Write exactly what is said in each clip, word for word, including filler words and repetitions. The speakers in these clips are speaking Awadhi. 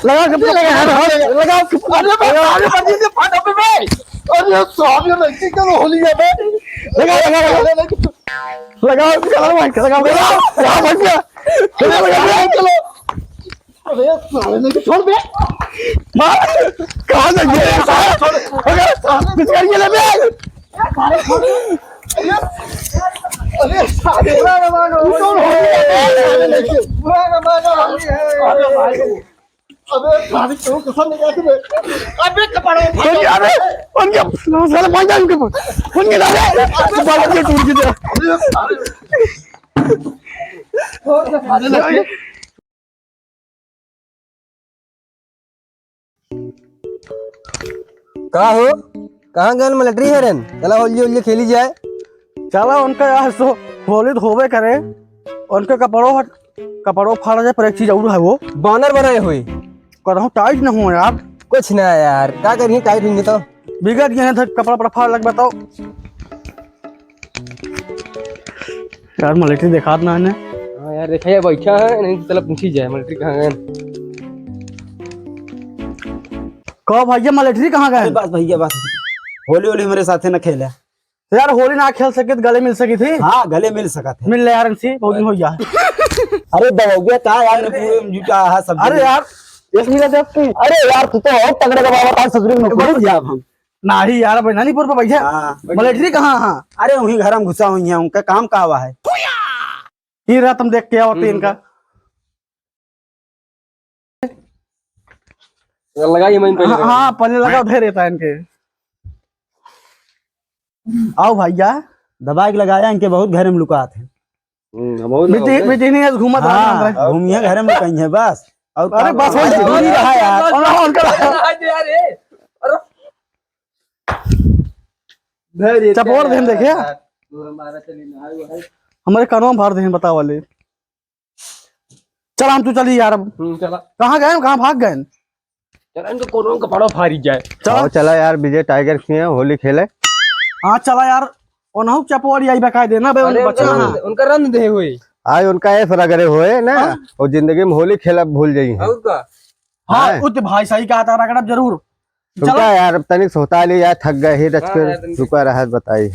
लगाओ, कब लगाओ, लगाओ, लगाओ। अरे बे, अरे बे, ये फाटा पे बे। अरे साहब, ये लड़की का होली है बे। लगाओ, लगाओ, लगाओ। लगाओ, लगाओ, भाई, लगाओ, लगाओ, लगाओ, भाई, लगाओ, लगाओ, लगाओ। अरे साले, नहीं तो छोड़ बे। मार। कहाँ से ये साला? छोड़। अरे साले, कुछ करिए ना बे। अरे, अरे, अरे, साले। पूरा का पूरा होली है। पूरा का पूरा होली है। अरे भाई। अबे, साले, क्यों कसम नहीं खाती बे? अबे, कपड़ा उठा। उनके, अबे, उनके, साले, भाग जा उनके ऊपर। उनके, अबे, बाल के टूट गए। अरे, साले। छोड़ दे, साले, लड़के। का हो, कहाँ गन मिलिट्री हरन? चला होली होली खेली जाए। चला उनका यार सो होली तो होबे करे, उनके कपड़ों हट, कपड़ों फाड़ा जाए, पर एक चीज और है वो। बानर बनाए हुए। कदम टाइट न हो यार। कुछ ना यार, का करिए टाइट होंगे तो। बिगड़ गए हैं, कपड़ा पड़ा फाड़ लग बताओ। यार, मलेटरी देखात ना है। हाँ यार, देखा यार, बैठा है, नहीं तो चला पूछी जाए, मलेटरी कहाँ गए? कहो भैया, मलेटरी कहाँ गए? अरे बस भैया, बस। होली, होली हमारे साथे न खेला। तो यार, होली ना खेल सके तो गले मिल सकी थी। हाँ, गले मिल सका थे। मिल ले यार इनसे, बहुत दिन हो गया। अरे दबौगिया का यार, पूरे में जुटा है सब। अरे यार, यस मिला दे तू। अरे यार, तू तो और तगड़े का बाबा, आज ससुरी में नौकरी दिया अब हम। नाही यार, अब नानीपुर पे बैठे। हाँ। मलेटरी कहाँ? हाँ। अरे, वहीं घर में घुसा हुई है, उनका काम का हुआ है? ये रहा, तुम देख के आओ हम्म। इनका। लगाइए, मैं पहले हाँ, लगाइए। हाँ, पहले लगाओ, ढेर रहता है इनके। आओ भैया। दबा के लगाया, इनके बहुत घर में लुकात है। हम्म, हम और बिटी, लगाओ, बिटी नहीं है, घूमत हाँ, रहा है। घूमिए घर में कहीं है बस। और अरे का बस, अरे, दूरी रहा यार। बस, और बस, उनका बस, बस, यार, ए, अरे। धैर्य चपोर क्या देन देखे। यार, तू हमारा चली ना आयो है। हमारे कानों में भर देन, बताओ वाले। चल, हम तो चली यार अब। हम्म, चला। कहाँ गए, कहाँ भाग गए? चला, इनको कोनो कपड़ा फारी जाए। चला। आओ, चला यार, विजय टाइगर किए होली खेले। हाँ, चला यार। ओनहु चपोर आई बकाय देना बे, अरे, उन बच्चा उनका ना। रंग, उनका रंग दे हुए। आज उनका ऐसा लग रहे हुए ना, हाँ? वो जिंदगी में होली खेला भूल जाई है। और का? हाँ, हैं? उत भाई सही कहा था, रगड़ब जरूर। रुका चलो। यार, अब तनिक सोता ले यार, थक गए ही रच हाँ, कर। यार, तनिक रुका रहा, बताई।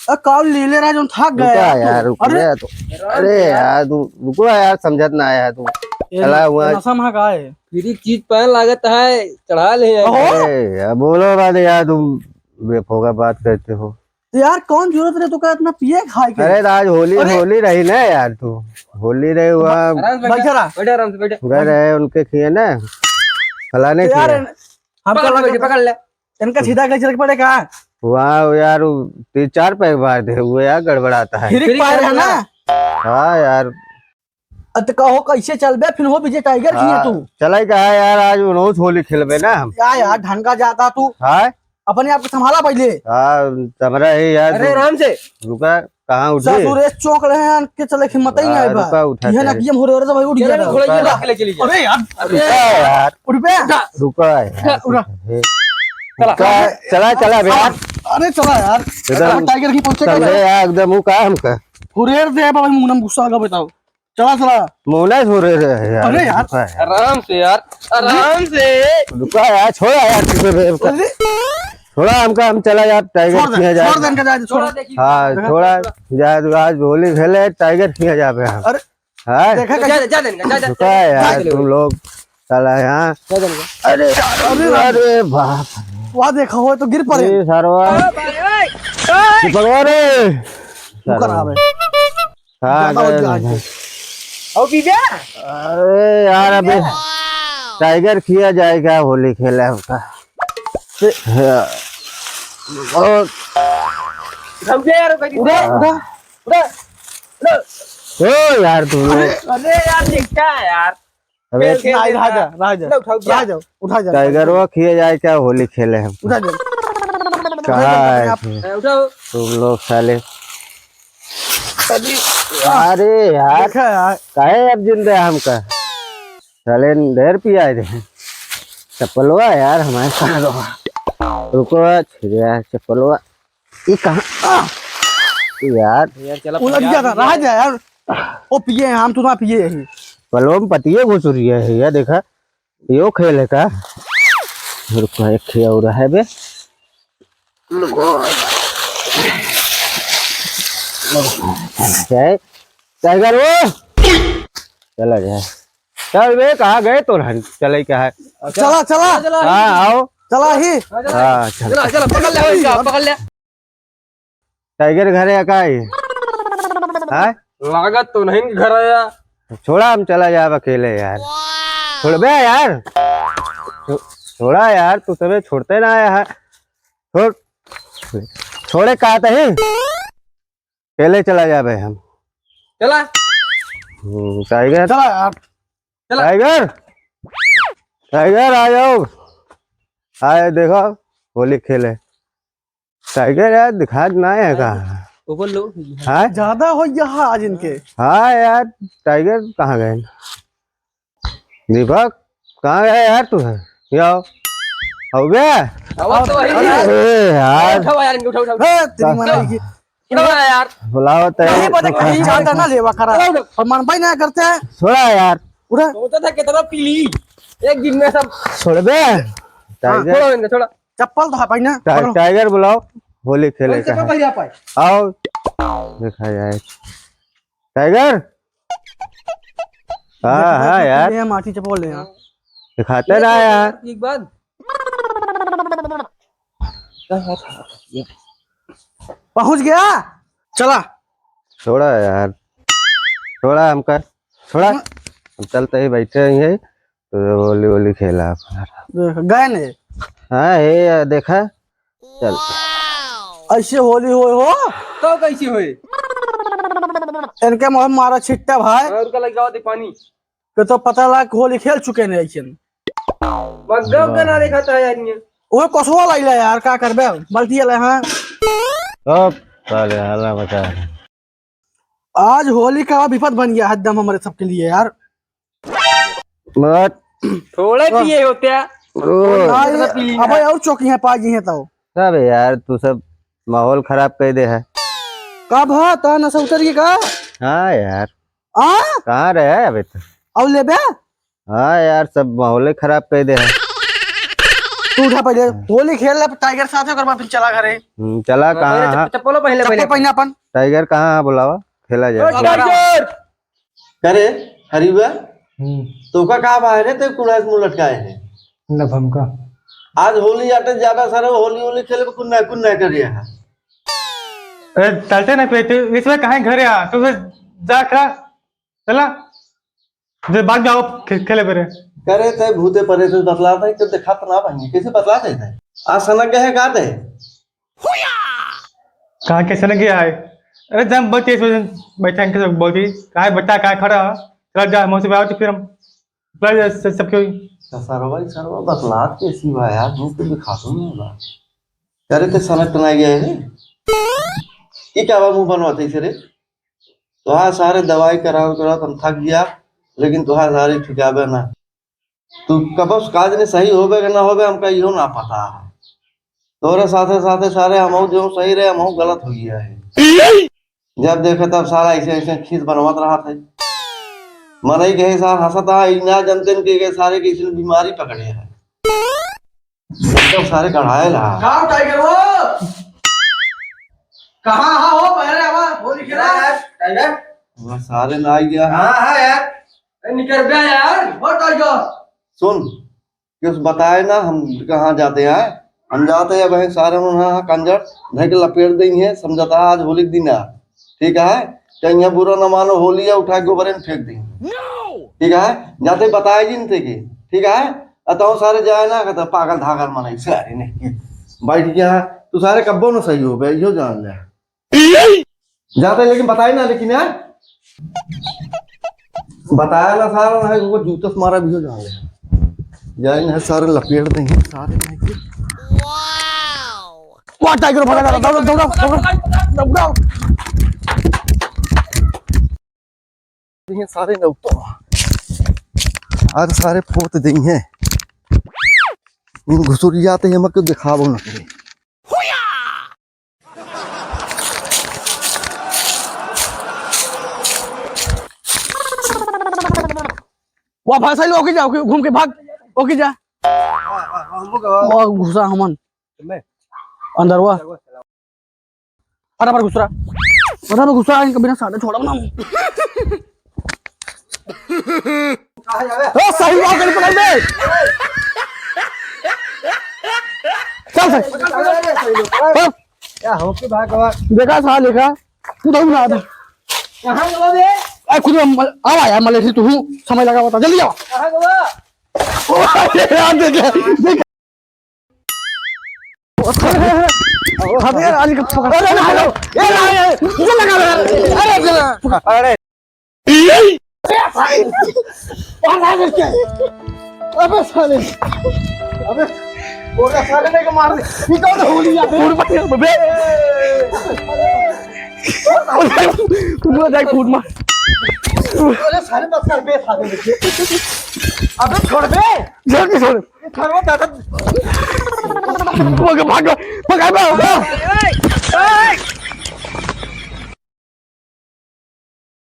अ, कॉल ले ले रहा, जो थक गए रुका यार तू। यार, रुक अरे। गया तो। अरे यार, तू रुको यार, समझत ना आया तू। ये चला हुआ। नशा में का है? फिर एक चीज पहन लागत है, चढ़ा ले यार। ओहो। अरे यार, बोलो ना यार, तुम बेफोका बात करते हो। तो यार, कौन जरूरत रहे तो का इतना पिए खाए के? अरे, तो आज होली, अरे। होली रही ना यार, तू होली रहे हुआ। आराम से बैठ बैठा जा। रहा। बैठा, आराम से बैठा। घर है उनके किए ना, फलाने तो यार, किए। हमका पकड़ ले, लगा पकड़ ले। इनका सीधा कैसे रख पड़े का? वाह यार, वो तीन चार पैक मार दे हुए यार, गड़बड़ाता है। फिर फिर पाए क्या रहे ना? हाँ यार। अ, तो कहो कैसे चलबे फिर हो विजय टाइगर की है हाँ, तू? चला ही कहा यार, आज रोज होली खेलबे ना हम। क्या यार, ढंग का जाता तू। हाँ? अपने आप को संभाला पहले। हाँ, हमरा ही यार, अरे तू आराम से। रुका, कहाँ उठे? ससुरे चौंक रहे हैं, के चले हिम्मत ही नहीं हाँ, आए बा। रुका, उठा ये ना के। कि हम हो रहे, अरे तो भाई उठ चलो, गया। घोड़ा ये रुका। रख ले, चली जा। अरे यार, अरे रुका यार। उठ बे। रुका यार। उठा। हे। चला। रुका, चला, चला बे यार। अरे चला यार। एकदम टाइगर की पहुंचे चल का? बे यार, एकदम वो का हमका? हुरेर दे बाबा, मुंह में गुस्सा लगा बताओ। चला, चला। मोहना हो रहे रहे यार। अरे यार। रुका यार। आराम से यार, आराम से। रुका यार, छोड़ा यार, किसे बे, रुका। अरे। छोड़ा हमका, हम चला यार, टाइगर छोड़ दे, किया जाए। छोड़ दे इनका, जाए दे, छोड़। हाँ, देखा? छोड़ा, जा, आज होली खेले, टाइगर किया जाबे हम। अरे। हाँ? देखा जा, कैसे? जा, जा, जा, जा, रुका जा, यार, जा, तुम लोग, चला यहाँ। जा, जा, जा। अरे, अरे, अरे, अरे बाप रे। वहाँ देखा हो तो गिर पड़े। ये सरवा। ओ भाई, ओए। ये भगवान रे। रुका रहा बे। हाँ, ज्यादा हो गया आज। और पीबे? अरे यार, अबे टाइगर किया जाए क्या, होली खेले हमका। हाँ। और समझे यार, उठा, उठा, उठा, उठा। ओ यार, तू लोग। अरे यार, ये क्या है यार? अबे, नहीं, रह जा, रह जा। ना उठाओ, क्या? रह जाओ, उठा जा। टाइगरवा किए जाए क्या, होली खेले हम? उठा जा। कहाँ है आप? तू? ए, उठाओ। तुम लोग साले। अरे, अरे यार, देखा यार। काहे अब जिंदा है हमका? साले ढेर पिया है रे। चप्पलवा यार हमारे साथ रहा। रुको, छिड़िया चप्पलवा। ये कहाँ? आ! यार। यार, चला उलझ गया था, रह जा यार। ओ पिए, हम तो ना पिए यही। पलवा में पतिये घुस रही है, यार, देखा। यो खेल है का? रुको, एक ठे और है बे। ए, टाइगर वो। चला गया। चल बे, कहाँ गए तोर हन? चले का है? चला, चला। हाँ, आओ। चला ही। हाँ, चल। चला, चला, पकड़ ले, पकड़ ले। टाइगर घर है का ये? हाँ? लागत तो नहीं घर आया। छोड़ा, हम चला जाब अकेले यार। छोड़बे यार। छो-, छोड़ा यार, तू तबे छोड़ते ना आया है। छोड़, छोड़े का तही? अकेले चला जाबे हम। चला। हम्म, टाइगर। चला यार। चला। टाइगर, टाइगर आ जाओ। आए देखो, होली खेले। टाइगर यार दिखात ना है का? ऊपर लो। हाँ? ज्यादा हो गया है आज इनके। हाँ यार, टाइगर कहाँ गए? दीपक, कहाँ गए यार तू है? ये आओ। हो गया? अब तो वही है। अरे यार। उठाओ यार, इनको उठाओ, उठाओ। ए, तेरी मनाई की। उठाओ यार। बुलाओ तो नहीं पता कहीं जाता ना लेवा करा। उठाओ, उठाओ। और मन भाई ना करते हैं। छोड़ा यार। उठा। सोचा था कितना पी ली। एक दिन में सब। छोड़ बे। हाँ, टाइगर। छोड़ो इनको, छोड़ो। चप्पल तो है भाई ना। टा-, पकड़ो। टाइगर बुलाओ, होली खेले कौन का चप्पल है। पहले आप आए? आओ, देखा जाए। टाइगर? हाँ, देखा हाँ, चप्पल यार। ले, माटी चप्पल ले, हाँ। दिखाते ये ना तो यार। एक बात। पहुँच गया? चला। छोड़ा यार, छोड़ा हमका, छोड़ा। हम्म। हम चलते ही बैठे ही हैं। तो होली, होली खेला अपना। देख, गए ने। हाँ, हे, देखा? चल। ऐसे होली होए हो? तो कैसे होए? इनके मुँह मारा छिट्टा भाई। और का लग जाओ दे पानी। के तो पता लगा कि होली खेल चुके ने ऐसे। मग्गो का ना देखा था यार ये। वो कसवा लाइला यार, का करबे? बाल्टी ले, हाँ। अब साले हल्ला मचा है। आज होली का विपद बन गया है एकदम हमारे सबके लिए यार। बट थोड़े पिए होते हैं। ओ। हाँ, ये कितना पी लिया? अबे और चौकी है, पाजी है तो। सब यार, तू सब माहौल खराब कर दे है। का भा, ता नशा उतर गई का? हाँ यार। आ? कहाँ रहे अबे तो? अब लेबे? हाँ यार, सब माहौल ही खराब कर दे है। तू उठा पहले, हाँ। होली खेल ले टाइगर साथ, ओकर बाद फिर चला घरे। हम्म, चला हाँ, कहाँ पहले है? चप्पलो पहन ले चप्पल पहले। पहन अपन। टाइगर कहाँ है, बुलावा, खेला जाए। ओ, टाइगर! करे, हरीबा, हम्म। तोका का बाहर है, ते कुड़ा से मुंह लटकाए है? न भमका। आज होली आटे ज्यादा सारे होली, होली खेले कुन्ना, कुन्ना करिया है। ए, चलते ना पे, तू इसमें कहाँ घरे आ? तू फिर जा खा, चला। जे बाद में आओ, खे-, खेले बेरे। करे ते भूते परे से बतलात है, तो दिखात ना बहिनी, कैसे बतलात है ते? आज सनक गए का ते? कहाँ के सनक गया है? अरे जब बच्चे इस वजह बैठा इनके सब बोलती, कहाँ है बच्चा, कहाँ खड़ा है? चला जा, मौसी पे आओ तो फिर हम, चला जा, सब, सब क्यों? सरवा ही सरवा बतलात कैसी बा यार, मुंह पे दिखातो नहीं बा। करे ते सनक तना गया है रे? ये क्या बा मुंह बनवाते से रे? तोहार सारे दवाई करावत करावत हम थक गया, लेकिन तोहार सारे ठिकाबे ना। तू कब उस काज में सही होबे कि ना होबे, हमका इहो ना पता है। तोरे साथे साथे सारे हमहू जो सही रहे, हमहू गलत हो गया है। जब देखे तब सारा ऐसे ऐसे खीस बनवत रहत है। मनई कहे सार हंसत है, ई ना जनते कि के सारे के इसने बीमारी पकड़े है। एकदम सारे कढ़ाए ला। का टाइगर वो? कहाँ हा हो? पहले आवा, होली खेला। यार, टाइगर। वह सारे ना आ गया। हाँ, हाँ यार। ए, निकर बे यार। हो टाइगर। सुन, कुछ बताए ना, हम कहाँ जाते हैं? हम जाते हैं वहीं सारे उन्हें कंजर धर के लपेट देंगे, समझता आज होली के दिन है। ठीक है, कहीं यहाँ बुरा न मानो, होली है, उठा के गोबरे में फेंक देंगे। No! ठीक है, जाते बताए जी इनसे के, ठीक है, अतौ सारे जाए ना, कहता पागल धागल मनई सारे नहीं। बैठ गया, तू सारे कब्बो न सही होबे, यो जान ले। जाते लेकिन बताए ना, लेकिन यार, बताया ना सारा, ना है, वो जूता से मारा भी हो जान ले। जाए ना, सारे लपेट देंगे, सारे नहीं। वाह, टाइगर भागा, दौड़ो, दौड़ो, दौड़ो, दौड़ो। ये सारे ना ऊपर। आज सारे पोत देंगे। इन घुसुरिया ते हमके दिखावो ना करे। वाह, भाग, सही लोग, जाओ, घूम के भाग। ओके जा। हाँ, हाँ, हाँ, हमको कहो। वो घुसा हमन। मैं? अंदरवा। अंदरवा चला। फटाफट घुसरा। फटाफट घुसरा, इनका बिना साले छोड़ब ना। कहाँ जावे? ए, साहिल बाबू, गाड़ी पकड़ दे। चल, चल। पकड़, पकड़, पकड़, पकड़। हाँ। क्या हो के भाग गवा? देखा साले का, तू तो ना आता। कहाँ गवा बे? ए, खुद में मल-, आवा यार, मलेठी तू हूँ, समय लगा बता, जल्दी आवा। कहाँ गवा? ओ, यार, देख, देख। अबे, अरे, अरे, अरे, अरे, ये लगा, अरे, अरे, अरे। अबे, साले। अबे, बोला, साले ने को मार दे। ये कौन होली है बे? फूट मार, अबे। तू बोला, जाए, फूट मार। अरे, साले, मत कर बे, साले। अबे, छोड़ बे। जल्दी छोड़। ये छोड़, वो दादा। भागो, भागो, भागो, भागो।